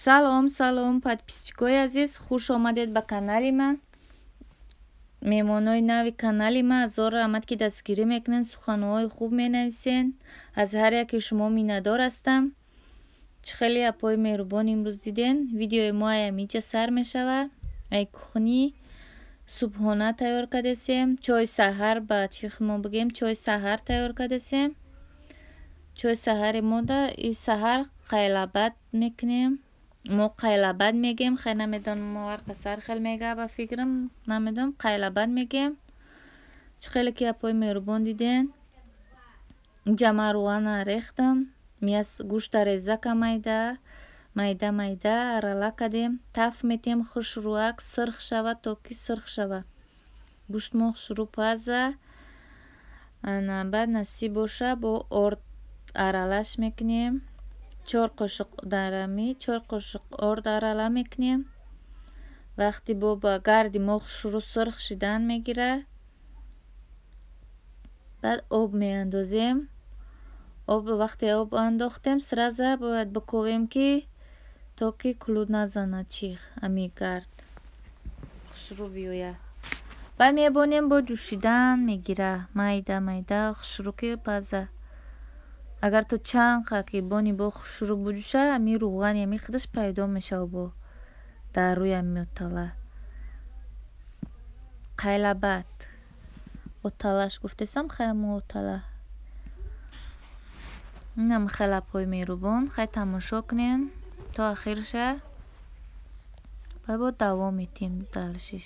Салом, салом, подписчикои азиз, хуш омадед ба канали ман. Меҳмонои нави канали ман, ҳазор раҳмат, ки дастгирӣ мекунед, суханҳои хуб менависен. Аз ҳар яке шумо миннатдор ҳастам. Чӣ хеле апои меҳрубон имрӯз диден. Видеои мо ай ҳаминҷа сар мешавад. Ай кухни субҳона тайёр кардесем. Чойи саҳар, ба чӣ мо бигем, чойи саҳар тайёр кардесем. Чойи саҳари мода и саҳар қайлабат мекунем. Мо қайлабат мегем, хай намедонам, мо ҳар кас ҳар хел мега, ба фикрам, намедонам, қайлабат мегем. Чӣ хеле ки апои меҳрубон диден. Инҷа ман рӯғана рехтам, мяс гӯшта реза ка майда, майда майда арала кардем, таф метем хушрӯак сирх шава, то ки сирх шава. Гӯшт мо хушрӯ паза. Ана баъд насиб боша, бо орд аралаш мекунем. 4 қошуқ дарами, 4 қошуқ орд арала мекунем. Вақти бо ба гарди мо хушрӯ сирх шидан мегира. Баъд об меандозем. Об вақте об андохтем, сразу бояд биковем, ки то ки кулуд назанад чих ами гард. Хушрӯ биёяд. Баъд мебонем, бо ҷӯшидан мегира. Майда майда хушрӯ ки паза. Агар то чанд ки бони бо хушрӯ буҷӯша, ами рӯғани ами худаш пайдо мешава бо дар рӯи ами отала. Қайлабат. Оталаш гуфтесам, хай ҳамун отала. Инам хеле апои меҳрубон, хай тамошо кунен то охирша. Баъд бо давом метиҳем дальшиш.